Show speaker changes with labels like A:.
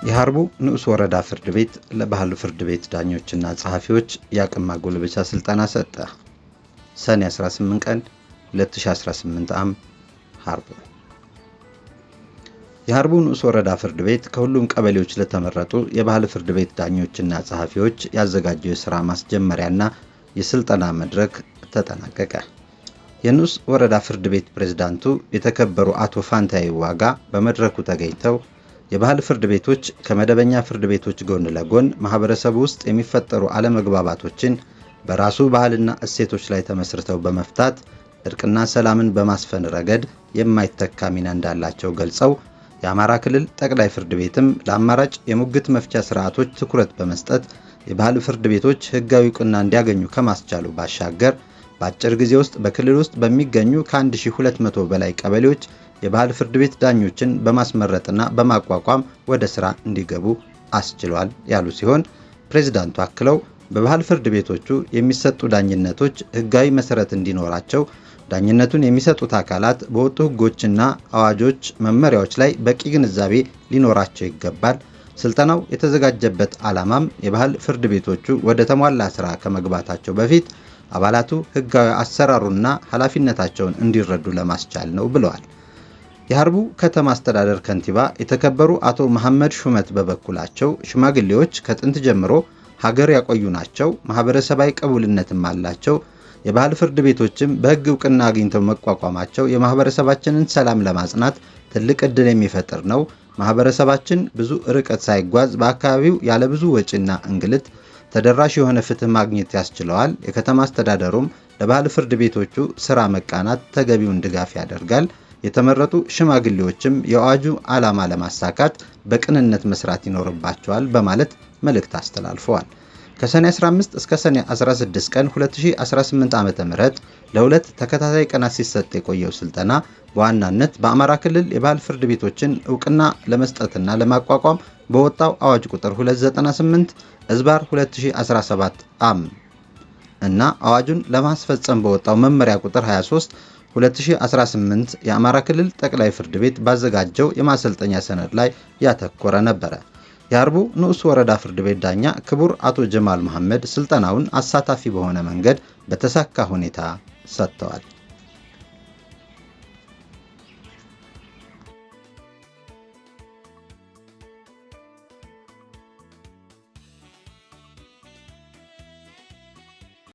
A: የሀርቡ ንዑስ ወረዳ ፍርድ ቤት ለባህል ፍርድ ቤት ዳኞችና ጸሐፊዎች የአቅም ማጎልበቻ ስልጠና ሰጠ። ሰኔ 18 ቀን 2018 ዓ.ም ሀርቡ። የሀርቡ ንዑስ ወረዳ ፍርድ ቤት ከሁሉም ቀበሌዎች ለተመረጡ የባህል ፍርድ ቤት ዳኞችና ጸሐፊዎች ያዘጋጀው የሥራ ማስጀመሪያና የስልጠና መድረክ ተጠናቀቀ። የንዑስ ወረዳ ፍርድ ቤት ፕሬዝዳንቱ የተከበሩ አቶ ፋንታዬ ዋጋ በመድረኩ ተገኝተው የባህል ፍርድ ቤቶች ከመደበኛ ፍርድ ቤቶች ጎን ለጎን ማህበረሰቡ ውስጥ የሚፈጠሩ አለመግባባቶችን በራሱ ባህልና እሴቶች ላይ ተመስርተው በመፍታት እርቅና ሰላምን በማስፈን ረገድ የማይተካ ሚና እንዳላቸው ገልጸው፣ የአማራ ክልል ጠቅላይ ፍርድ ቤትም ለአማራጭ የሙግት መፍቻ ስርዓቶች ትኩረት በመስጠት የባህል ፍርድ ቤቶች ሕጋዊ እውቅና እንዲያገኙ ከማስቻሉ ባሻገር በአጭር ጊዜ ውስጥ በክልል ውስጥ በሚገኙ ከ1200 በላይ ቀበሌዎች የባህል ፍርድ ቤት ዳኞችን በማስመረጥና በማቋቋም ወደ ስራ እንዲገቡ አስችሏል ያሉ ሲሆን፣ ፕሬዝዳንቱ አክለው በባህል ፍርድ ቤቶቹ የሚሰጡ ዳኝነቶች ሕጋዊ መሰረት እንዲኖራቸው ዳኝነቱን የሚሰጡት አካላት በወጡ ሕጎችና አዋጆች፣ መመሪያዎች ላይ በቂ ግንዛቤ ሊኖራቸው ይገባል። ስልጠናው የተዘጋጀበት ዓላማም የባህል ፍርድ ቤቶቹ ወደ ተሟላ ስራ ከመግባታቸው በፊት አባላቱ ሕጋዊ አሰራሩና ኃላፊነታቸውን እንዲረዱ ለማስቻል ነው ብለዋል። የሀርቡ ከተማ አስተዳደር ከንቲባ የተከበሩ አቶ መሐመድ ሹመት በበኩላቸው ሽማግሌዎች ከጥንት ጀምሮ ሀገር ያቆዩ ናቸው፣ ማህበረሰባዊ ቅቡልነትም አላቸው። የባህል ፍርድ ቤቶችም በሕግ እውቅና አግኝተው መቋቋማቸው የማህበረሰባችንን ሰላም ለማጽናት ትልቅ ዕድል የሚፈጥር ነው። ማህበረሰባችን ብዙ ርቀት ሳይጓዝ በአካባቢው ያለ ብዙ ወጪና እንግልት ተደራሽ የሆነ ፍትህ ማግኘት ያስችለዋል። የከተማ አስተዳደሩም ለባህል ፍርድ ቤቶቹ ስራ መቃናት ተገቢውን ድጋፍ ያደርጋል። የተመረጡ ሽማግሌዎችም የአዋጁ ዓላማ ለማሳካት በቅንነት መስራት ይኖርባቸዋል በማለት መልእክት አስተላልፈዋል። ከሰኔ 15 እስከ ሰኔ 16 ቀን 2018 ዓ.ም ለሁለት ተከታታይ ቀናት ሲሰጥ የቆየው ስልጠና በዋናነት በአማራ ክልል የባህል ፍርድ ቤቶችን እውቅና ለመስጠትና ለማቋቋም በወጣው አዋጅ ቁጥር 298 እዝባር 2017 ዓ.ም እና አዋጁን ለማስፈጸም በወጣው መመሪያ ቁጥር 23 2018 የአማራ ክልል ጠቅላይ ፍርድ ቤት ባዘጋጀው የማሰልጠኛ ሰነድ ላይ ያተኮረ ነበረ። የሀርቡ ንዑስ ወረዳ ፍርድ ቤት ዳኛ ክቡር አቶ ጀማል መሐመድ ስልጠናውን አሳታፊ በሆነ መንገድ በተሳካ ሁኔታ ሰጥተዋል።